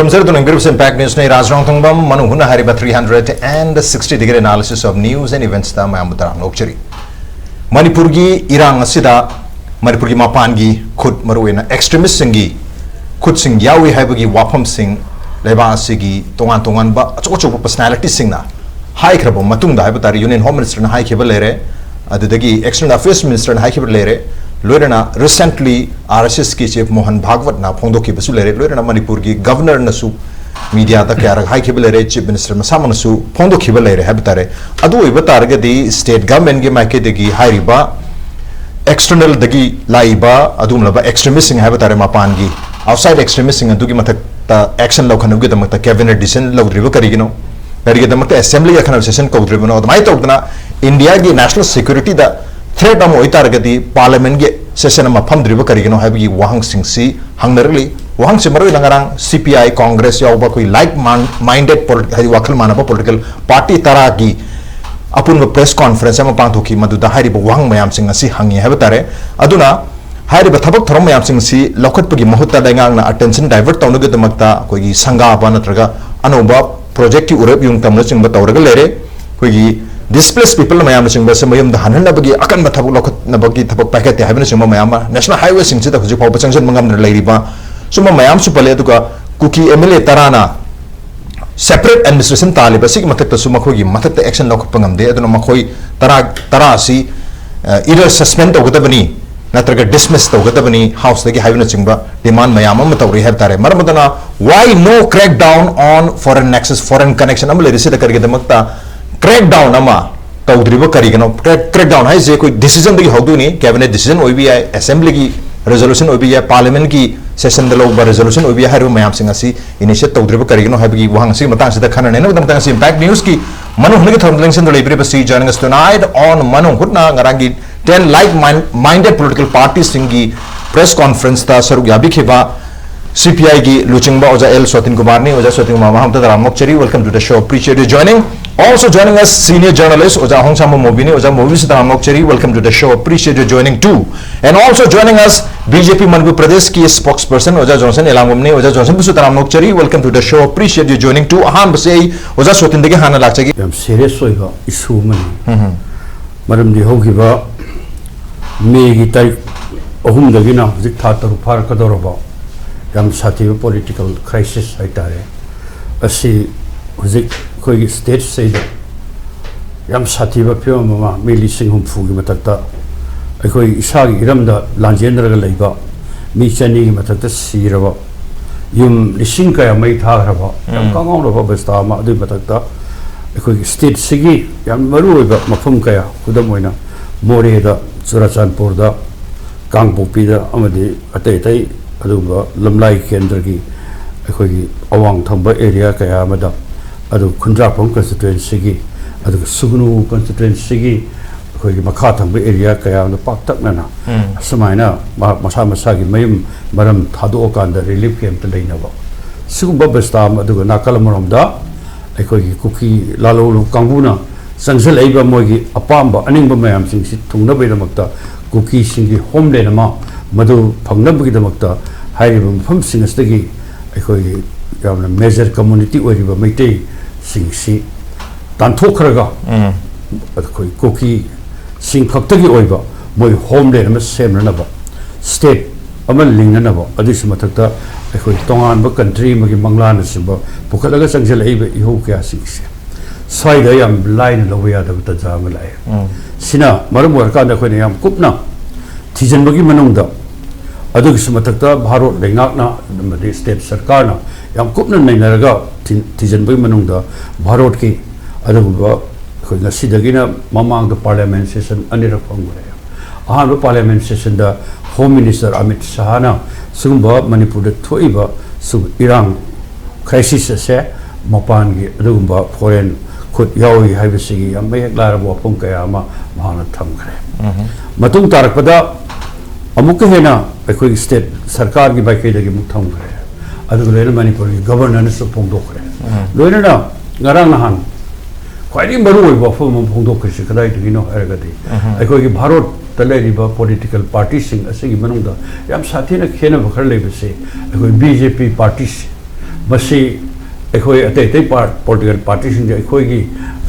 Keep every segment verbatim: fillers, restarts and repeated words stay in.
ꯅꯨꯡꯉꯥꯏꯖꯔꯗꯨꯅ ꯌꯦꯡꯕꯤꯔꯤꯕꯁꯤ Impact Newsꯅꯤ꯫ ꯔꯥꯖ ꯔꯣꯡꯊꯣꯡꯕꯝ ꯃꯅꯨꯡ ꯍꯨꯠꯅ ꯍꯥꯏꯔꯤꯕ three hundred and sixty degree analysis of news and eventsꯇ ꯃꯌꯥꯝꯕꯨ ꯇꯔꯥꯝꯅ ꯑꯣꯛꯆꯔꯤ꯫ ꯃꯅꯤꯄꯨꯔꯒꯤ ꯏꯔꯥꯡ ꯑꯁꯤꯗ ꯃꯅꯤꯄꯨꯔꯒꯤ ꯃꯄꯥꯟꯒꯤ ꯈꯨꯠ, ꯃꯔꯨꯑꯣꯏꯅ extremistꯁꯤꯡꯒꯤ ꯈꯨꯠꯁꯤꯡ ꯌꯥꯎꯏ ꯍꯥꯏꯕꯒꯤ ꯋꯥꯐꯝꯁꯤꯡ ꯂꯩꯕꯥꯛ ꯑꯁꯤꯒꯤ ꯇꯣꯉꯥꯟ ꯇꯣꯉꯥꯟꯕ ꯑꯆꯧ ꯑꯆꯧꯕ personalityꯁꯤꯡꯅ ꯍꯥꯏꯈ꯭ꯔꯕ ꯃꯇꯨꯡꯗ ꯍꯥꯏꯕ ꯇꯥꯔꯦ, Union Home Ministerꯅ ꯍꯥꯏꯈꯤꯕ ꯂꯩꯔꯦ, ꯑꯗꯨꯗꯒꯤ External Affairs Ministerꯅ ꯍꯥꯏꯈꯤꯕ ꯂꯩꯔꯦ, ꯂꯣꯏꯅꯅ recently RSSꯀꯤ Chief ꯃꯣꯍꯟ ꯚꯥꯒꯋꯠꯅ ꯐꯣꯡꯗꯣꯛꯈꯤꯕꯁꯨ ꯂꯩꯔꯦ, ꯂꯣꯏꯅꯅ ꯃꯅꯤꯄꯨꯔꯒꯤ Governorꯅꯁꯨ mediaꯗ ꯀꯌꯥꯔꯛ ꯍꯥꯏꯈꯤꯕ ꯂꯩꯔꯦ, Chief Minister ꯃꯁꯥꯃꯛꯅꯁꯨ ꯐꯣꯡꯗꯣꯛꯈꯤꯕ ꯂꯩꯔꯦ ꯍꯥꯏꯕ ꯇꯥꯔꯦ꯫ ꯑꯗꯨ ꯑꯣꯏꯕ ꯇꯥꯔꯒꯗꯤ state governmentꯀꯤ ꯃꯥꯏꯀꯩꯗꯒꯤ ꯍꯥꯏꯔꯤꯕ externalꯗꯒꯤ ꯂꯥꯛꯏꯕ ꯑꯗꯨꯒꯨꯝꯂꯕ extremistꯁꯤꯡ ꯍꯥꯏꯕ ꯇꯥꯔꯦ, ꯃꯄꯥꯟꯒꯤ outside extremistꯁꯤꯡ ꯑꯗꯨꯒꯤ ꯃꯊꯛꯇ action ꯂꯧꯈꯠꯅꯕꯒꯤꯗꯃꯛꯇ cabinet decision ꯂꯧꯗ꯭ꯔꯤꯕ ꯀꯔꯤꯒꯤꯅꯣ? ꯀꯔꯤꯒꯤꯗꯃꯛꯇ assembly ꯑꯈꯟꯅꯕ session ꯀꯧꯗ꯭ꯔꯤꯕꯅꯣ? ꯑꯗꯨꯃꯥꯏꯅ ꯇꯧꯗꯅ Indiaꯒꯤ national securityꯗ threat ꯑꯃ ꯑꯣꯏꯇꯥꯔꯒꯗꯤ parliamentꯀꯤ session ꯑꯃ ꯐꯝꯗ꯭ꯔꯤꯕ ꯀꯔꯤꯒꯤꯅꯣ ꯍꯥꯏꯕꯒꯤ ꯋꯥꯍꯪꯁꯤꯡꯁꯤ ꯍꯪꯅꯔꯛꯂꯤ꯫ ꯋꯥꯍꯪꯁꯤ ꯃꯔꯨꯑꯣꯏꯅ ꯉꯔꯥꯡ CPI, Congress ꯌꯥꯎꯕ ꯑꯩꯈꯣꯏ like minded ꯍꯥꯏꯗꯤ ꯋꯥꯈꯜ ꯃꯥꯟꯅꯕ political party ꯇꯔꯥꯒꯤ ꯑꯄꯨꯟꯕ press conference ꯑꯃ ꯄꯥꯡꯊꯣꯛꯈꯤ, ꯃꯗꯨꯗ ꯍꯥꯏꯔꯤꯕ ꯋꯥꯍꯪ ꯃꯌꯥꯝꯁꯤꯡ ꯑꯁꯤ ꯍꯪꯉꯤ ꯍꯥꯏꯕ ꯇꯥꯔꯦ꯫ ꯑꯗꯨꯅ ꯍꯥꯏꯔꯤꯕ ꯊꯕꯛ ꯊꯧꯔꯝ ꯃꯌꯥꯝꯁꯤꯡꯁꯤ ꯂꯧꯈꯠꯄꯒꯤ ꯃꯍꯨꯠꯇ ꯂꯩꯉꯥꯛꯅ attention divert ꯇꯧꯅꯕꯒꯤꯗꯃꯛꯇ ꯑꯩꯈꯣꯏꯒꯤ ꯁꯪꯒꯥꯕ ꯅꯠꯇ꯭ꯔꯒ ꯑꯅꯧꯕ projectꯀꯤ ꯎꯔꯦꯞ ꯌꯨꯡ ꯇꯝꯅꯆꯤꯡꯕ ꯇꯧꯔꯒ ꯂꯩꯔꯦ꯫ ꯑꯩꯈꯣꯏꯒꯤ displaced people ꯃꯌꯥꯝꯅꯆꯤꯡꯕ ꯑꯁꯤ ꯃꯌꯨꯝꯗ ꯍꯟꯍꯟꯅꯕꯒꯤ ꯑꯀꯟꯕ ꯊꯕꯛ ꯂꯧꯈꯠꯅꯕꯒꯤ ꯊꯕꯛ ꯄꯥꯏꯈꯠꯇꯦ ꯍꯥꯏꯕꯅꯆꯤꯡꯕ ꯃꯌꯥꯝ ꯑꯃ, national highwayꯁꯤꯡꯁꯤꯗ ꯍꯧꯖꯤꯛ ꯐꯥꯎꯕ ꯆꯪꯁꯤꯟꯕ ꯉꯝꯗꯅ ꯂꯩꯔꯤꯕ ꯁꯨꯝꯕ ꯃꯌꯥꯝꯁꯨ ꯄꯜꯂꯦ꯫ ꯑꯗꯨꯒ ꯀꯨꯀꯤ MLA ꯇꯔꯥꯅ separate administration ꯇꯥꯜꯂꯤꯕ ꯑꯁꯤꯒꯤ ꯃꯊꯛꯇꯁꯨ ꯃꯈꯣꯏꯒꯤ ꯃꯊꯛꯇ action ꯂꯧꯈꯠꯄ ꯉꯝꯗꯦ꯫ ꯑꯗꯨꯅ ꯃꯈꯣꯏ ꯇꯔꯥ, ꯇꯔꯥ ꯑꯁꯤ, ꯑ, either suspend ꯇꯧꯒꯗꯕꯅꯤ ꯅꯠꯇ꯭ꯔꯒ dismiss ꯇꯧꯒꯗꯕꯅꯤ Houseꯇꯒꯤ ꯍꯥꯏꯕꯅꯆꯤꯡꯕ demand ꯃꯌꯥꯝ ꯑꯃ ꯇꯧꯔꯤ ꯍꯥꯏꯕ ꯇꯥꯔꯦ꯫ ꯃꯔꯝ ꯑꯗꯨꯅ why no crackdown on foreign nexus, foreign connection ꯑꯃ ꯂꯩꯔꯤꯁꯤꯗ ꯀꯔꯤꯒꯤꯗꯃꯛꯇ crackdown ꯑꯃ ꯇꯧꯗ꯭ꯔꯤꯕ ꯀꯔꯤꯒꯤꯅꯣ? Crack, crackdown ꯍꯥꯏꯁꯦ ꯑꯩꯈꯣꯏ decisionꯗꯒꯤ ꯍꯧꯗꯣꯏꯅꯤ, cabinet decision ꯑꯣꯏꯕ ꯌꯥꯏ, assemblyꯒꯤ resolution ꯑꯣꯏꯕ ꯌꯥꯏ, parliamentꯀꯤ sessionꯗ ꯂꯧꯕ resolution ꯑꯣꯏꯕ ꯌꯥꯏ꯫ ꯍꯥꯏꯔꯤꯕ ꯃꯌꯥꯝꯁꯤꯡ ꯑꯁꯤ initiate ꯇꯧꯗ꯭ꯔꯤꯕ ꯀꯔꯤꯒꯤꯅꯣ ꯍꯥꯏꯕꯒꯤ ꯋꯥꯍꯪ ꯑꯁꯤꯒꯤ ꯃꯇꯥꯡꯁꯤꯗ ꯈꯟꯅ ꯅꯩꯅꯕꯒꯤꯗꯃꯛꯇ ꯉꯁꯤ Impact Newsꯀꯤ ꯃꯅꯨꯡ ꯍꯨꯠꯅꯒꯤ ꯊꯧꯔꯝꯗ ꯂꯦꯡꯁꯤꯟꯗꯨꯅ ꯂꯩꯕꯤꯔꯤꯕꯁꯤ joining us tonight on ꯃꯅꯨꯡ ꯍꯨꯠꯅ ꯉꯔꯥꯡꯒꯤ ten like minded political partyꯁꯤꯡꯒꯤ press conferenceꯇ ꯁꯔꯨꯛ ꯌꯥꯕꯤꯈꯤꯕ CPIꯒꯤ ꯂꯨꯆꯤꯡꯕ ꯑꯣꯖꯥ ꯑꯦꯜ ꯁꯣꯇꯤꯟ ꯀꯨꯃꯥꯔꯅꯤ꯫ ꯑꯣꯖꯥ ꯁꯣꯇꯤꯟ ꯀꯨꯃꯥꯔ, ꯃꯍꯥꯛ ꯑꯃꯇ ꯇꯔꯥꯝꯅ ꯑꯣꯛꯆꯔꯤ꯫ Welcome to the show. Appreciate you joining. Also joining us, senior journalist ꯑꯣꯖꯥ ꯍꯣꯡꯁꯥꯝꯕ ꯃꯣꯕꯤꯅꯤ꯫ ꯑꯣꯖꯥ ꯃꯣꯕꯤꯁꯨ ꯇꯔꯥꯝꯅ ꯑꯣꯛꯆꯔꯤ, welcome to the show, appreciate you joining too. And also joining us, B J P Manipur Pradesh ꯀꯤ spokesperson ꯑꯣꯖꯥ Johnson ꯑꯦꯂꯥꯡꯕꯝꯅꯤ꯫ ꯑꯣꯖꯥ ꯖꯣꯟꯁꯟꯕꯨꯁꯨ ꯇꯔꯥꯝꯅ ꯑꯣꯛꯆꯔꯤ, welcome to the show, appreciate you joining too. ꯑꯍꯥꯟꯕꯁꯦ ꯑꯩ ꯑꯣꯖꯥ ꯁꯣꯇꯤꯟꯗꯒꯤ ꯍꯥꯟꯅ ꯂꯥꯛꯆꯒꯦ꯫ ꯌꯥꯝ serious ꯑꯣꯏꯕ issue ꯑꯃꯅꯤ꯫ ꯃꯔꯝꯗꯤ ꯍꯧꯈꯤꯕ May ꯒꯤ ꯇꯥꯔꯤꯛ ꯑꯍꯨꯝꯗꯒꯤꯅ ꯍꯧꯖꯤꯛ ꯊꯥ ꯇꯔꯨꯛ ꯐꯥꯔꯛꯀꯗꯧꯔꯕ ꯌꯥꯝ ꯁꯥꯊꯤꯕ political crisis ꯍꯥꯏꯇꯥꯔꯦ꯫ ꯑꯁꯤ ꯍꯧꯖꯤꯛ ꯑꯩꯈꯣꯏꯒꯤ state ꯁꯤꯗ ꯌꯥꯝ ꯁꯥꯊꯤꯕ ꯐꯤꯕꯝ ꯑꯃ, ꯃꯤ ꯂꯤꯁꯤꯡ ꯍꯨꯝꯐꯨꯒꯤ ꯃꯊꯛꯇ ꯑꯩꯈꯣꯏ ꯏꯁꯥꯒꯤ ꯏꯔꯝꯗ ꯂꯥꯟꯖꯦꯟꯅꯔꯒ ꯂꯩꯕ ꯃꯤ ꯆꯅꯤꯒꯤ ꯃꯊꯛꯇ ꯁꯤꯔꯕ, ꯌꯨꯝ ꯂꯤꯁꯤꯡ ꯀꯌꯥ ꯃꯩ ꯊꯥꯈ꯭ꯔꯕ, ꯌꯥꯝ ꯎꯝ꯫ ꯀꯥꯡꯉꯥꯎꯅꯕ ꯑꯕꯁꯊꯥ ꯑꯃ꯫ ꯑꯗꯨꯒꯤ ꯃꯊꯛꯇ ꯑꯩꯈꯣꯏꯒꯤ state ꯁꯤꯒꯤ ꯌꯥꯝ ꯃꯔꯨꯑꯣꯏꯕ ꯃꯐꯝ ꯀꯌꯥ, ꯈꯨꯗꯝ ꯑꯣꯏꯅ ꯃꯣꯔꯦꯗ, ꯆꯨꯔꯥꯆꯥꯟꯄꯨꯔꯗ, ꯀꯥꯡꯄꯣꯛꯄꯤꯗ ꯑꯃꯗꯤ ꯑꯇꯩ ꯑꯇꯩ ꯑꯗꯨꯒꯨꯝꯕ ꯂꯝꯂꯥꯏ ꯀꯦꯟꯗ꯭ꯔꯒꯤ ꯑꯩꯈꯣꯏꯒꯤ ꯑꯋꯥꯡ ꯊꯪꯕ area ꯀꯌꯥ ꯑꯃꯗ, ꯑꯗꯨ ꯈꯨꯟꯗ꯭ꯔꯥꯛꯄꯝ constituency ꯒꯤ, ꯑꯗꯨꯒ ꯁꯨꯒꯅꯨ constituency ꯒꯤ ꯑꯩꯈꯣꯏꯒꯤ ꯃꯈꯥ ꯊꯪꯕ area ꯀꯌꯥ ꯑꯃꯗ ꯄꯥꯛꯇꯛꯅꯅ ꯎꯝ꯫ ꯑꯁꯨꯃꯥꯏꯅ ꯃꯍꯥꯛ ꯃꯁꯥ ꯃꯁꯥꯒꯤ ꯃꯌꯨꯝ ꯃꯔꯝ ꯊꯥꯗꯣꯛꯑꯀꯥꯟꯗ relief camp ꯇ ꯂꯩꯅꯕ, ꯁꯤꯒꯨꯝꯕ ꯑꯕꯁꯊꯥ ꯑꯃ꯫ ꯑꯗꯨꯒ ꯅꯥꯀꯜ ꯑꯃꯔꯣꯝꯗ ꯑꯩꯈꯣꯏꯒꯤ ꯀꯨꯀꯤ ꯂꯥꯂꯣꯡ ꯀꯥꯡꯕꯨꯅ ꯆꯪꯁꯤꯜꯂꯛꯏꯕ ꯃꯣꯏꯒꯤ ꯑꯄꯥꯝꯕ ꯑꯅꯤꯡꯕ ꯃꯌꯥꯝꯁꯤꯡꯁꯤ ꯊꯨꯡꯅꯕꯒꯤꯗꯃꯛꯇ ꯀꯨꯀꯤꯁꯤꯡꯒꯤ homeland ꯑꯃ ꯃꯗꯨ ꯐꯪꯅꯕꯒꯤꯗꯃꯛꯇ ꯍꯥꯏꯔꯤꯕ ꯃꯐꯝꯁꯤꯡ ꯑꯁꯤꯗꯒꯤ ꯑꯩꯈꯣꯏꯒꯤ ꯌꯥꯝꯅ major community ꯑꯣꯏꯔꯤꯕ ꯃꯩꯇꯩꯁꯤꯡꯁꯤ ꯇꯥꯟꯊꯣꯛꯈ꯭ꯔꯒ ꯎꯝ꯫ ꯑꯩꯈꯣꯏ ꯀꯨꯀꯤꯁꯤꯡ ꯈꯛꯇꯒꯤ ꯑꯣꯏꯕ ꯃꯣꯏ homeland ꯑꯃ ꯁꯦꯝꯅꯅꯕ, state ꯑꯃ ꯂꯤꯡꯅꯅꯕ, ꯑꯗꯨꯒꯤꯁꯨ ꯃꯊꯛꯇ ꯑꯩꯈꯣꯏ ꯇꯣꯉꯥꯟꯕ country ꯑꯃꯒꯤ ꯃꯪꯂꯥꯟꯅꯆꯤꯡꯕ ꯄꯨꯈꯠꯂꯒ ꯆꯪꯁꯤꯜꯂꯛꯏꯕ ꯏꯍꯧ ꯀꯌꯥꯁꯤꯡꯁꯦ ꯁ꯭ꯋꯥꯏꯗ ꯌꯥꯝ ꯂꯥꯏꯅ ꯂꯧꯕ ꯌꯥꯗꯕ ꯇꯥꯟꯖꯥ ꯑꯃ ꯂꯥꯛꯑꯦ꯫ ꯎꯝ꯫ ꯁꯤꯅ ꯃꯔꯝ ꯑꯣꯏꯔꯀꯥꯟꯗ ꯑꯩꯈꯣꯏꯅ ꯌꯥꯝ ꯀꯨꯞꯅ ꯊꯤꯖꯤꯟꯕꯒꯤ ꯃꯅꯨꯡꯗ, ꯑꯗꯨꯒꯤꯁꯨ ꯃꯊꯛꯇ ꯚꯥꯔꯠ ꯂꯩꯉꯥꯛꯅ ꯑꯃꯗꯤ state ꯁꯔꯀꯥꯔꯅ ꯌꯥꯝ ꯀꯨꯞꯅ ꯅꯩꯅꯔꯒ ꯊꯤ-, ꯊꯤꯖꯤꯟꯕꯒꯤ ꯃꯅꯨꯡꯗ ꯚꯥꯔꯠꯀꯤ ꯑꯗꯨꯒꯨꯝꯕ, ꯑꯩꯈꯣꯏ ꯉꯁꯤꯗꯒꯤꯅ ꯃꯃꯥꯡꯗ parliament session ꯑꯅꯤꯔꯛ ꯐꯝꯈ꯭ꯔꯦ꯫ ꯑꯍꯥꯟꯕ parliament session ꯗ Home Minister ꯑꯃꯤꯠ ꯁꯍꯥꯅ ꯁꯤꯒꯨꯝꯕ ꯃꯅꯤꯄꯨꯔꯗ ꯊꯣꯛꯏꯕ ꯁꯨꯝ ꯏꯔꯥꯡ crisis ꯑꯁꯦ ꯃꯄꯥꯟꯒꯤ ꯑꯗꯨꯒꯨꯝꯕ foreign ꯈꯨꯠ ꯌꯥꯎꯔꯤ ꯍꯥꯏꯕꯁꯤꯒꯤ ꯌꯥꯝ ꯃꯌꯦꯛ ꯂꯥꯔꯕ ꯋꯥꯐꯝ ꯀꯌꯥ ꯑꯃ ꯃꯍꯥꯛꯅ ꯊꯝꯈ꯭ꯔꯦ꯫ ꯎꯝ꯫ ꯃꯇꯨꯡ ꯇꯥꯔꯛꯄꯗ ꯑꯃꯨꯛꯀ ꯍꯦꯟꯅ ꯑꯩꯈꯣꯏꯒꯤ state ꯁꯔꯀꯥꯔꯒꯤ ꯃꯥꯏꯀꯩꯗꯒꯤ ꯑꯃꯨꯛ ꯊꯝꯈ꯭ꯔꯦ꯫ ꯑꯗꯨꯒ ꯂꯣꯏꯅ ꯃꯅꯤꯄꯨꯔꯒꯤ governor ꯅꯁꯨ ꯐꯣꯡꯗꯣꯛꯈ꯭ꯔꯦ꯫ ꯎꯝ꯫ ꯂꯣꯏꯅꯅ ꯉꯔꯥꯡ ꯅꯍꯥꯟ ꯈ꯭ꯋꯥꯏꯗꯒꯤ ꯃꯔꯨꯑꯣꯏꯕ ꯋꯥꯐꯝ ꯑꯃ ꯐꯣꯡꯗꯣꯛꯈ꯭ꯔꯤꯁꯤ ꯀꯗꯥꯏꯗꯒꯤꯅꯣ ꯍꯥꯏꯔꯒꯗꯤ, ꯑꯩꯈꯣꯏꯒꯤ ꯚꯥꯔꯠꯇ ꯂꯩꯔꯤꯕ ꯄꯣꯂꯤꯇꯤꯀꯦꯜ ꯄꯥꯔꯇꯤꯁꯤꯡ ꯑꯁꯤꯒꯤ ꯃꯅꯨꯡꯗ ꯌꯥꯝ ꯁꯥꯊꯤꯅ ꯈꯦꯠꯅꯕ ꯈꯔ ꯂꯩꯕꯁꯤ ꯑꯩꯈꯣꯏ ꯕꯤ ꯖꯦ ꯄꯤ ꯄꯥꯔꯇꯤꯁꯤ, ꯃꯁꯤ ꯑꯩꯈꯣꯏ ꯑꯇꯩ ꯑꯇꯩ ꯄꯣꯂꯤꯇꯤꯀꯦꯜ ꯄꯥꯔꯇꯤꯁꯤꯡꯁꯦ ꯑꯩꯈꯣꯏꯒꯤ,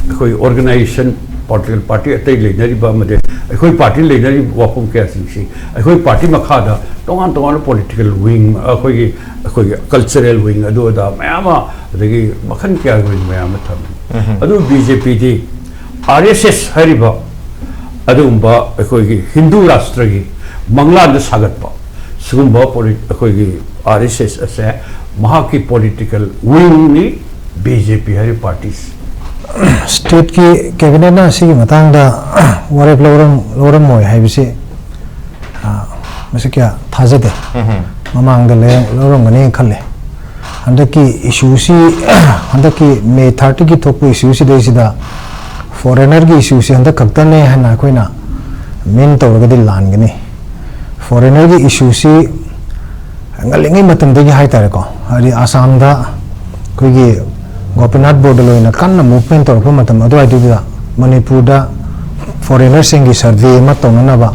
ꯑꯩꯈꯣꯏ ꯑꯣꯔꯒꯅꯥꯏꯖꯦꯁꯟ, ꯄꯣꯂꯤꯇꯤꯀꯦꯜ ꯄꯥꯔꯇꯤ ꯑꯇꯩ ꯂꯩꯅꯔꯤꯕ ꯑꯃꯗꯤ ꯑꯩꯈꯣꯏ ꯄꯥꯔꯇꯤ ꯂꯩꯅꯔꯤꯕ ꯋꯥꯐꯝ ꯀꯌꯥꯁꯤꯡꯁꯤ ꯑꯩꯈꯣꯏ ꯄꯥꯔꯇꯤ ꯃꯈꯥꯗ ꯇꯣꯉꯥꯟ ꯇꯣꯉꯥꯟꯕ ꯄꯣꯂꯤꯇꯤꯀꯦꯜ ꯋꯤꯡ, ꯑꯩꯈꯣꯏꯒꯤ, ꯑꯩꯈꯣꯏꯒꯤ ꯀꯜꯆꯔꯦꯜ ꯋꯤꯡ, ꯑꯗꯨ ꯑꯗꯥ ꯃꯌꯥꯝ ꯑꯃ, ꯑꯗꯒꯤ ꯃꯈꯜ ꯀꯌꯥꯒꯤ ꯋꯤꯡ ꯃꯌꯥꯝ ꯑꯃ ꯊꯝꯃꯤ꯫ ꯑꯗꯨ ꯕꯤ ꯖꯦ ꯄꯤꯗꯤ ꯑꯥꯔ ꯑꯦꯁ ꯑꯦꯁ ꯍꯥꯏꯔꯤꯕ ꯑꯗꯨꯒꯨꯝꯕ ꯑꯩꯈꯣꯏꯒꯤ ꯍꯤꯟꯗꯨ ꯔꯥꯁꯇ꯭ꯔꯒꯤ ꯃꯪꯂꯥꯟꯗ ꯁꯥꯒꯠꯄ ꯁꯤꯒꯨꯝꯕ ꯄꯣꯂꯤ-, ꯑꯩꯈꯣꯏꯒꯤ ꯑꯥꯔ ꯑꯦꯁ ꯑꯦꯁ ꯑꯁꯦ ꯃꯍꯥꯛꯀꯤ ꯄꯣꯂꯤꯇꯤꯀꯦꯜ ꯋꯤꯡꯅꯤ ꯕꯤ ꯖꯦ ꯄꯤ ꯍꯥꯏꯔꯤꯕ ꯄꯥꯔꯇꯤꯁꯤ꯫ ꯁ꯭ꯇꯦꯠꯀꯤ ꯀꯦꯕꯤꯅꯦꯠꯅ ꯑꯁꯤꯒꯤ ꯃꯇꯥꯡꯗ ꯋꯥꯔꯦꯞ ꯂꯧꯔꯝ-, ꯂꯧꯔꯝꯃꯣꯏ ꯍꯥꯏꯕꯁꯤ, ꯑ, ꯃꯁꯤ ꯀꯌꯥ ꯊꯥꯖꯗꯦ꯫ ꯃꯃꯥꯡꯗ ꯂꯩ-, ꯂꯧꯔꯝꯒꯅꯤ ꯈꯜꯂꯦ꯫ ꯍꯟꯗꯛꯀꯤ ꯏꯁꯨꯁꯤ, ꯍꯟꯗꯛꯀꯤ ꯃꯦ ꯊꯥꯔꯇꯤꯒꯤ ꯊꯣꯛꯄ ꯏꯁꯨ ꯁꯤꯗꯩꯁꯤꯗ ꯐꯣꯔꯦꯅꯔꯒꯤ ꯏꯁꯨꯁꯤ ꯍꯟꯗꯛ ꯈꯛꯇꯅꯦ ꯍꯥꯏꯅ ꯑꯩꯈꯣꯏꯅ ꯃꯤꯟ ꯇꯧꯔꯒꯗꯤ ꯂꯥꯟꯒꯅꯤ꯫ ꯐꯣꯔꯦꯅꯔꯒꯤ ꯏꯁꯨꯁꯤ ꯉꯜꯂꯤꯉꯩ ꯃꯇꯝꯗꯒꯤ ꯍꯥꯏꯇꯥꯔꯦꯀꯣ, ꯍꯥꯏꯗꯤ ꯑꯁꯥꯝꯗ ꯑꯩꯈꯣꯏꯒꯤ ꯒꯣꯄꯤꯅꯥꯊ ꯕꯣꯔꯗꯣꯂꯣꯏꯅ ꯀꯟꯅ ꯃꯨꯚꯃꯦꯟ ꯇꯧꯔꯛꯄ ꯃꯇꯝ ꯑꯗꯨꯋꯥꯏꯗꯨꯗ ꯃꯅꯤꯄꯨꯔꯗ ꯐꯣꯔꯦꯅꯔꯁꯤꯡꯒꯤ ꯁꯔꯚꯦ ꯑꯃ ꯇꯧꯅꯅꯕ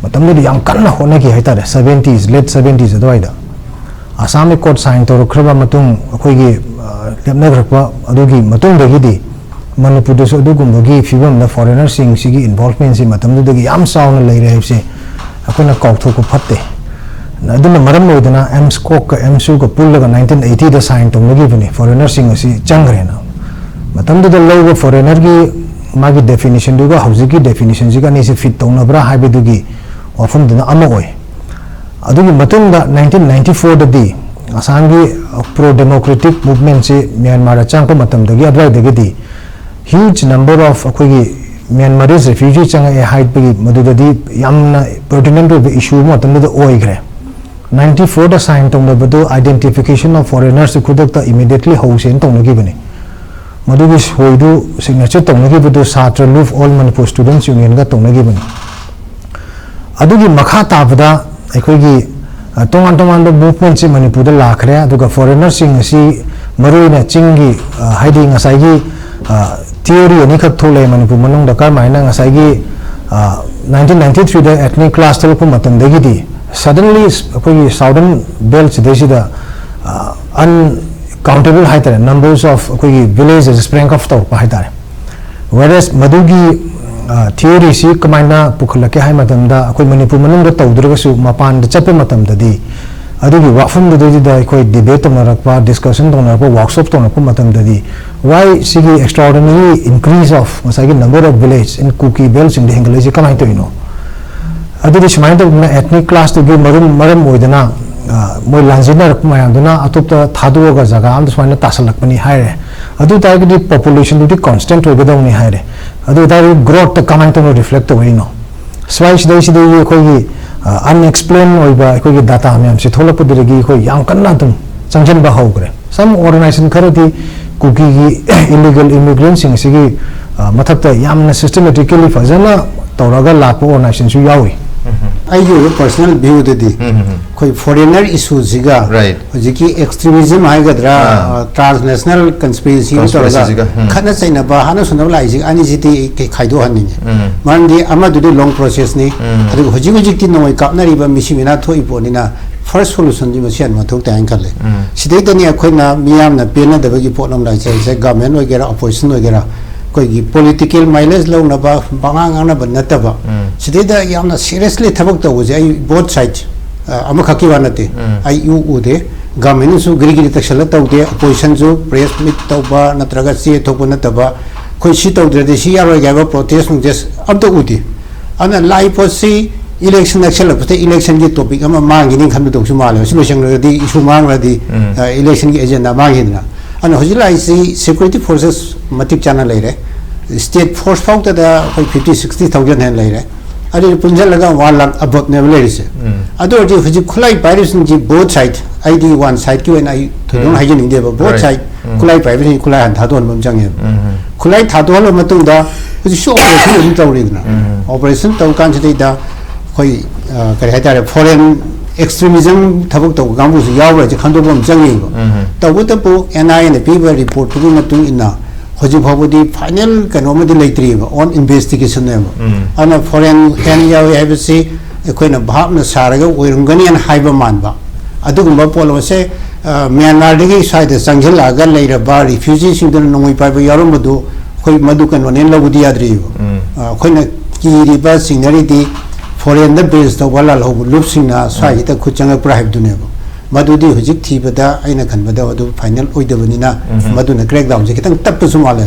ꯃꯇꯝꯗꯨꯗ ꯌꯥꯝ ꯀꯟꯅ ꯍꯣꯠꯅꯈꯤ ꯍꯥꯏꯇꯥꯔꯦ, ꯁꯚꯦꯟꯇꯤꯁ, ꯂꯦꯠ ꯁꯚꯦꯟꯇꯤꯁ ꯑꯗꯨꯋꯥꯏꯗ꯫ ꯑꯁꯥꯝ ꯑꯦꯀꯣꯔꯗ ꯁꯥꯏꯟ ꯇꯧꯔꯛꯈ꯭ꯔꯕ ꯃꯇꯨꯡ, ꯑꯩꯈꯣꯏꯒꯤ, ꯑ, ꯂꯦꯞꯅꯈ꯭ꯔꯛꯄ ꯑꯗꯨꯒꯤ ꯃꯇꯨꯡꯗꯒꯤꯗꯤ ꯃꯅꯤꯄꯨꯔꯗꯁꯨ ꯑꯗꯨꯒꯨꯝꯕꯒꯤ ꯐꯤꯕꯝꯗ ꯐꯣꯔꯦꯅꯔꯁꯤꯡꯁꯤꯒꯤ ꯏꯟꯚꯣꯜꯚꯃꯦꯟꯁꯤ ꯃꯇꯝꯗꯨꯗꯒꯤ ꯌꯥꯝ ꯆꯥꯎꯅ ꯂꯩꯔꯦ ꯍꯥꯏꯕꯁꯦ ꯑꯩꯈꯣꯏꯅ ꯀꯥꯎꯊꯣꯛꯄ ꯐꯠꯇꯦ꯫ ꯑꯗꯨꯅ ꯃꯔꯝ ꯑꯣꯏꯗꯅ ꯑꯦꯝꯁꯀꯣꯛꯀ ꯑꯦꯝꯁꯨꯒ ꯄꯨꯜꯂꯒ ꯅꯥꯏꯟꯇꯤꯟ ꯑꯩꯠꯇꯤꯗ ꯁꯥꯏꯟ ꯇꯧꯅꯈꯤꯕꯅꯤ, ꯐꯣꯔꯦꯅꯔꯁꯤꯡ ꯑꯁꯤ ꯆꯪꯈ꯭ꯔꯦꯅ꯫ ꯃꯇꯝꯗꯨꯗ ꯂꯧꯕ ꯐꯣꯔꯦꯅꯔꯒꯤ ꯃꯥꯒꯤ ꯗꯦꯐꯤꯅꯤꯁꯟꯗꯨꯒ ꯍꯧꯖꯤꯛꯀꯤ ꯗꯦꯐꯤꯅꯤꯁꯟꯁꯤꯒ ꯑꯅꯤꯁꯤ ꯐꯤꯠ ꯇꯧꯅꯕ꯭ꯔꯥ ꯍꯥꯏꯕꯗꯨꯒꯤ ꯋꯥꯐꯝꯗꯨꯅ ꯑꯃ ꯑꯣꯏ꯫ ꯑꯗꯨꯒꯤ ꯃꯇꯨꯡꯗ ꯅꯥꯏꯟꯇꯤꯟ ꯅꯥꯏꯟꯇꯤ ꯐꯣꯔꯗꯗꯤ ꯑꯁꯥꯝꯒꯤ ꯄ꯭ꯔꯣ ꯗꯦꯃꯣꯀ꯭ꯔꯦꯇꯤꯛ ꯃꯨꯚꯃꯦꯟꯁꯤ ꯃ꯭ꯌꯥꯟꯃꯥꯔꯗ ꯆꯪꯉꯛꯄ ꯃꯇꯝꯗꯒꯤ ꯑꯗꯨꯋꯥꯏꯗꯒꯤꯗꯤ huge number of ꯑꯩꯈꯣꯏꯒꯤ Myanmarese refugee ꯆꯪꯉꯛꯑꯦ ꯍꯥꯏꯕꯒꯤ ꯃꯗꯨꯗꯗꯤ ꯌꯥꯝꯅ ꯄꯔꯇꯤꯅꯦꯟꯠ ꯑꯣꯏꯕ ꯏꯁꯨ ꯑꯃ ꯃꯇꯝꯗꯨꯗ ꯑꯣꯏꯈ꯭ꯔꯦ꯫ ꯅꯥꯏꯟꯇꯤ ꯐꯣꯔꯗ ꯁꯥꯏꯟ ꯇꯧꯅꯕꯗꯨ identification of foreigners ꯈꯨꯗꯛꯇ immediately ꯍꯧꯁꯦꯅ ꯇꯧꯅꯈꯤꯕꯅꯤ꯫ ꯃꯗꯨꯒꯤ ꯁꯣꯏꯗꯨ ꯁꯤꯒꯅꯦꯆꯔ ꯇꯧꯅꯈꯤꯕꯗꯨ ꯁꯥꯇ꯭ꯔ ꯂꯨꯞ ꯑꯣꯜ ꯃꯅꯤꯄꯨꯔ ꯁ꯭ꯇꯨꯗꯦꯟꯠꯁ ꯌꯨꯅꯤꯌꯟꯒ ꯇꯧꯅꯈꯤꯕꯅꯤ꯫ ꯑꯗꯨꯒꯤ ꯃꯈꯥ ꯇꯥꯕꯗ ꯑꯩꯈꯣꯏꯒꯤ, ꯑ, ꯇꯣꯉꯥꯟ ꯇꯣꯉꯥꯟꯕ ꯃꯨꯚꯃꯦꯟꯠꯁꯤ ꯃꯅꯤꯄꯨꯔꯗ ꯂꯥꯛꯈ꯭ꯔꯦ꯫ ꯑꯗꯨꯒ ꯐꯣꯔꯦꯅꯔꯁꯤꯡ ꯑꯁꯤ ꯃꯔꯨꯑꯣꯏꯅ ꯆꯤꯡꯒꯤ, ꯑ, ꯍꯥꯏꯗꯤ ꯉꯁꯥꯏꯒꯤ, ꯑ, ꯊꯤꯑꯣꯔꯤ ꯑꯅꯤꯈꯛ ꯊꯣꯛꯂꯛꯑꯦ ꯃꯅꯤꯄꯨꯔ ꯃꯅꯨꯡꯗ꯫ ꯀꯔꯝꯍꯥꯏꯅ ꯉꯁꯥꯏꯒꯤ ꯅꯥꯏꯟꯇꯤꯟ ꯅꯥꯏꯟꯇꯤ ꯊ꯭ꯔꯤꯗ ethnic clash ꯊꯣꯛꯂꯛꯄ ꯃꯇꯝꯗꯒꯤꯗꯤ suddenly ꯑꯩꯈꯣꯏꯒꯤ southern belt ꯁꯤꯗꯩꯁꯤꯗ uncountable ꯍꯥꯏꯇꯥꯔꯦ, numbers of ꯑꯩꯈꯣꯏꯒꯤ villages sprang up ꯇꯧꯔꯛꯄ ꯍꯥꯏꯇꯥꯔꯦ꯫ Whereas ꯃꯗꯨꯒꯤ ꯊꯤꯑꯣꯔꯤꯁꯤ ꯀꯃꯥꯏꯅ ꯄꯨꯈꯠꯂꯛꯀꯦ ꯍꯥꯏ ꯃꯇꯝꯗ, ꯑꯩꯈꯣꯏ ꯃꯅꯤꯄꯨꯔ ꯃꯅꯨꯡꯗ ꯇꯧꯗ꯭ꯔꯒꯁꯨ ꯃꯄꯥꯟꯗ ꯆꯠꯄ ꯃꯇꯝꯗꯗꯤ ꯑꯗꯨꯒꯤ ꯋꯥꯐꯝꯗꯨꯗꯩꯗꯨꯗ ꯑꯩꯈꯣꯏ debate ꯇꯧꯅꯔꯛꯄ, discussion ꯇꯧꯅꯔꯛꯄ, workshop ꯇꯧꯅꯔꯛꯄ ꯃꯇꯝꯗꯗꯤ why ꯁꯤꯒꯤ extraordinary increase of ꯉꯁꯥꯏꯒꯤ number of village in Kuki belt ꯁꯤꯡꯗ ꯍꯦꯟꯒꯠꯂꯛꯏꯁꯦ ꯀꯃꯥꯏꯅ ꯇꯧꯔꯤꯅꯣ? ꯑꯗꯨꯗꯤ ꯁꯨꯃꯥꯏꯅ ꯇꯧꯗꯅ ethnic clash ꯇꯨꯒꯤ ꯃꯔꯝ ꯃꯔꯝ ꯑꯣꯏꯗꯅ ꯃꯣꯏ ꯂꯥꯟꯖꯦꯟꯅꯔꯛꯄ ꯃꯌꯥꯝꯗꯨꯅ ꯑꯇꯣꯞꯄ ꯊꯥꯗꯣꯛꯑꯒ ꯖꯒꯥ ꯑꯃꯗ ꯁꯨꯃꯥꯏꯅ ꯇꯥꯁꯜꯂꯛꯄꯅꯤ ꯍꯥꯏꯔꯦ꯫ ꯑꯗꯨ ꯑꯣꯏꯇꯥꯔꯒꯗꯤ population ꯗꯨꯗꯤ constant ꯑꯣꯏꯒꯗꯧꯅꯤ ꯍꯥꯏꯔꯦ꯫ ꯑꯗꯨ ꯑꯣꯏꯇꯥꯔꯗꯤ growth ꯇ ꯀꯃꯥꯏꯅ ꯇꯧꯅ reflect ꯇꯧꯔꯤꯅꯣ? ꯁ꯭ꯋꯥꯏꯁꯤꯗꯩꯁꯤꯗꯒꯤ ꯑꯩꯈꯣꯏꯒꯤ unexplained ꯑꯣꯏꯕ ꯑꯩꯈꯣꯏꯒꯤ data ꯃꯌꯥꯝꯁꯤ ꯊꯣꯛꯂꯛꯄꯗꯨꯗꯒꯤ ꯑꯩꯈꯣꯏ ꯌꯥꯝ ꯀꯟꯅ ꯑꯗꯨꯝ ꯆꯪꯁꯤꯟꯕ ꯍꯧꯈ꯭ꯔꯦ꯫ Some organization ꯈꯔꯗꯤ ꯀꯨꯀꯤꯒꯤ illegal immigrant ꯁꯤꯡ ꯑꯁꯤꯒꯤ ꯃꯊꯛꯇ ꯌꯥꯝꯅ systematically ꯐꯖꯅ ꯇꯧꯔꯒ ꯂꯥꯛꯄ organization ꯁꯨ ꯌꯥꯎꯔꯤ꯫ ꯑꯩꯒꯤ ꯑꯣꯏꯕ personal view ꯗꯗꯤ ꯑꯩꯈꯣꯏ foreigner issue ꯁꯤꯒ Right. ꯍꯧꯖꯤꯛꯀꯤ extremism ꯍꯥꯏꯒꯗ꯭ꯔꯥ, ꯑꯥ. transnational conspiracy ꯇꯧꯔꯒ Conspiracy ꯁꯤꯒ, ꯎꯝ. ꯈꯠꯅ ꯆꯩꯅꯕ ꯍꯥꯠꯅ ꯁꯨꯅꯕ ꯂꯥꯛꯏꯁꯤꯒ ꯑꯅꯤꯁꯤꯗꯤ ꯑꯩ ꯈꯥꯏꯗꯣꯛꯍꯟꯅꯤꯡꯉꯤ꯫ ꯎꯝ. ꯃꯔꯝꯗꯤ ꯑꯃꯗꯨꯗꯤ long process ꯅꯤ, ꯎꯝ. ꯑꯗꯨꯒ ꯍꯧꯖꯤꯛ ꯍꯧꯖꯤꯛꯇꯤ ꯅꯣꯡꯃꯩ ꯀꯥꯞꯅꯔꯤꯕ ꯃꯤꯁꯤ ꯃꯤꯅꯥ ꯊꯣꯛꯏ ꯄꯣꯠꯅꯤꯅ first solution ꯁꯤ ꯃꯁꯤ ꯍꯥꯟꯅ ꯃꯊꯧ ꯇꯥꯏ ꯍꯥꯏꯅ ꯈꯜꯂꯦ꯫ ꯎꯝ. ꯁꯤꯗꯩꯗꯅꯤ ꯑꯩꯈꯣꯏꯅ ꯃꯤꯌꯥꯝꯅ ꯄꯦꯟꯅꯗꯕꯒꯤ ꯄꯣꯠ ꯑꯃ ꯂꯥꯛꯆꯔꯤꯁꯦ, government ꯑꯣꯏꯒꯦꯔꯥ opposition ꯑꯣꯏꯒꯦꯔꯥ, ꯑꯩꯈꯣꯏꯒꯤ political mileage ꯂꯧꯅꯕ ꯄꯉꯥꯡ ꯉꯥꯡꯅꯕ ꯅꯠꯇꯕ, ꯎꯝ. ꯁꯤꯗꯩꯗ ꯌꯥꯝꯅ seriously ꯊꯕꯛ ꯇꯧꯕꯁꯦ ꯑꯩ both side, ꯑ, ꯑꯃꯈꯛꯀꯤ ꯋꯥ ꯅꯠꯇꯦ, ꯎꯝ. ꯑꯩ ꯏꯎ ꯎꯗꯦ꯫ Government ꯅꯁꯨ ꯒꯤꯔꯤ ꯒꯤꯔꯤ ꯇꯛꯁꯜꯂ ꯇꯧꯗꯦ, opposition ꯁꯨ press meet ꯇꯧꯕ ꯅꯠꯇ꯭ꯔꯒ ꯆꯦ ꯊꯣꯛꯄ ꯅꯠꯇꯕ, ꯑꯩꯈꯣꯏ ꯁꯤ ꯇꯧꯗ꯭ꯔꯗꯤ ꯁꯤ ꯌꯥꯔꯣꯏ ꯍꯥꯏꯕ protest ꯅꯨꯡꯇꯦꯁ ꯑꯝꯇ ꯎꯗꯦ꯫ ꯑꯗꯨꯅ ꯂꯥꯛꯏ ꯄꯣꯠꯁꯤ election ꯅꯛꯁꯜꯂꯛꯄꯁꯤꯗ election ꯒꯤ topic ꯑꯃ ꯃꯥꯡꯈꯤꯅꯤ ꯈꯟꯕꯗꯧꯁꯨ ꯃꯥꯜꯂꯦ꯫ ꯁꯤ ꯂꯣꯏꯁꯟꯈ꯭ꯔꯒꯗꯤ issue ꯃꯥꯡꯈ꯭ꯔꯗꯤ, ꯎꯝ. ꯑ, election ꯒꯤ agenda ꯃꯥꯡꯈꯤꯗꯅ꯫ ꯑꯗꯨꯅ ꯍꯧꯖꯤꯛ ꯂꯥꯛꯏꯁꯤ security forces ꯃꯇꯤꯛ ꯆꯥꯅ ꯂꯩꯔꯦ꯫ State force ꯐꯥꯎꯗꯗ ꯑꯩꯈꯣꯏ fifty sixty thousand ꯍꯦꯟꯅ ꯂꯩꯔꯦ꯫ ꯑꯗꯨꯗꯤ ꯄꯨꯟꯁꯤꯜꯂꯒ one lakh above ꯅꯦꯕ ꯂꯩꯔꯤꯁꯦ꯫ ꯎꯝ. ꯑꯗꯨ ꯑꯣꯏꯔꯗꯤ ꯍꯧꯖꯤꯛ ꯈꯨꯠꯂꯥꯏ ꯄꯥꯏꯔꯤꯕꯁꯤꯡꯁꯤ both side, ꯑꯩꯗꯤ one side ꯀꯤ ꯑꯣꯏꯅ ꯑꯩ ꯊꯣꯏꯗꯣꯛꯅ ꯎꯝ. ꯍꯥꯏꯖꯅꯤꯡꯗꯦꯕ, both Right. side ꯎꯝ. ꯈꯨꯠꯂꯥꯏ ꯄꯥꯏꯕꯁꯤꯡ ꯈꯨꯠꯂꯥꯏ ꯍꯥꯟꯅ ꯊꯥꯗꯣꯛꯍꯟꯕ ꯑꯃ ꯆꯪꯉꯦꯕ꯫ ꯎꯝ. ꯈꯨꯠꯂꯥꯏ ꯊꯥꯗꯣꯛꯍꯜꯂꯕ ꯃꯇꯨꯡꯗ ꯍꯧꯖꯤꯛꯁꯨ operation ꯑꯗꯨꯝ ꯇꯧꯔꯤꯗꯅ꯫ ꯎꯝ. Operation ꯇꯧꯔ ꯀꯥꯟꯁꯤꯗꯩꯗ ꯑꯩꯈꯣꯏ, ꯑ, ꯀꯔꯤ ꯍꯥꯏꯇꯥꯔꯦ, foreign extremism ꯊꯕꯛ ꯇꯧꯕ ꯀꯥꯡꯕꯨꯁꯨ ꯌꯥꯎꯕ꯭ꯔꯥ ꯍꯥꯏꯁꯦ ꯈꯟꯗꯣꯛꯄ ꯑꯃ ꯆꯪꯉꯦꯕ꯫ ꯎꯝ. ꯇꯧꯕꯇꯕꯨ N I A ꯅ ꯄꯤꯕ report ꯇꯨꯒꯤ ꯃꯇꯨꯡ ꯏꯟꯅ ꯍꯧꯖꯤꯛ ꯐꯥꯎꯕꯗꯤ ꯐꯥꯏꯅꯦꯜ ꯀꯩꯅꯣ ꯑꯃꯗꯤ ꯂꯩꯇ꯭ꯔꯤꯕ, ꯑꯣꯟ ꯏꯟꯚꯦꯁꯇꯤꯒꯦꯁꯟꯅꯦꯕ꯫ ꯎꯝ. ꯑꯗꯨꯅ ꯐꯣꯔꯦꯟ ꯍꯦꯟ ꯌꯥꯎꯏ ꯍꯥꯏꯕꯁꯤ ꯑꯩꯈꯣꯏꯅ ꯚꯥꯞꯅ ꯁꯥꯔꯒ ꯑꯣꯏꯔꯝꯒꯅꯤꯅ ꯍꯥꯏꯕ ꯃꯥꯟꯕ, ꯑꯗꯨꯒꯨꯝꯕ ꯄꯣꯠꯂꯝ ꯑꯁꯦ, ꯑ, ꯃ꯭ꯌꯥꯟꯃꯥꯔꯗꯒꯤ ꯁ꯭ꯋꯥꯏꯗ ꯆꯪꯁꯤꯜꯂꯛꯑꯒ ꯂꯩꯔꯕ ꯔꯤꯐ꯭ꯌꯨꯖꯤꯁꯤꯡꯗꯨꯅ ꯅꯣꯡꯃꯩ ꯄꯥꯏꯕ ꯌꯥꯎꯔꯝꯕꯗꯨ ꯑꯩꯈꯣꯏ ꯃꯗꯨ ꯀꯩꯅꯣꯅꯦꯅ ꯂꯧꯕꯗꯤ ꯌꯥꯗ꯭ꯔꯤꯕ꯫ ꯎꯝ. ꯑ, ꯑꯩꯈꯣꯏꯅ ꯀꯤꯔꯤꯕ ꯆꯤꯡꯅꯔꯤꯗꯤ ꯐꯣꯔꯦꯟꯗ ꯕꯦꯁ ꯇꯧꯕ ꯂꯥꯜꯍꯧꯕ ꯂꯨꯞꯁꯤꯡꯅ ꯁ꯭ꯋꯥꯏꯁꯤꯗ ꯈꯨꯠ ꯆꯪꯉꯛꯄ꯭ꯔꯥ ꯍꯥꯏꯕꯗꯨꯅꯦꯕ꯫ ꯃꯗꯨꯗꯤ ꯍꯧꯖꯤꯛ ꯊꯤꯕꯗ ꯑꯩꯅ ꯈꯟꯕꯗ ꯑꯗꯨ ꯐꯥꯏꯅꯦꯜ ꯑꯣꯏꯗꯕꯅꯤꯅ, ꯎꯝ. ꯃꯗꯨꯅ ꯀ꯭ꯔꯦꯛ ꯗꯥꯎꯟꯁꯦ ꯈꯤꯇꯪ ꯇꯞꯄꯁꯨ ꯃꯥꯜꯂꯦ꯫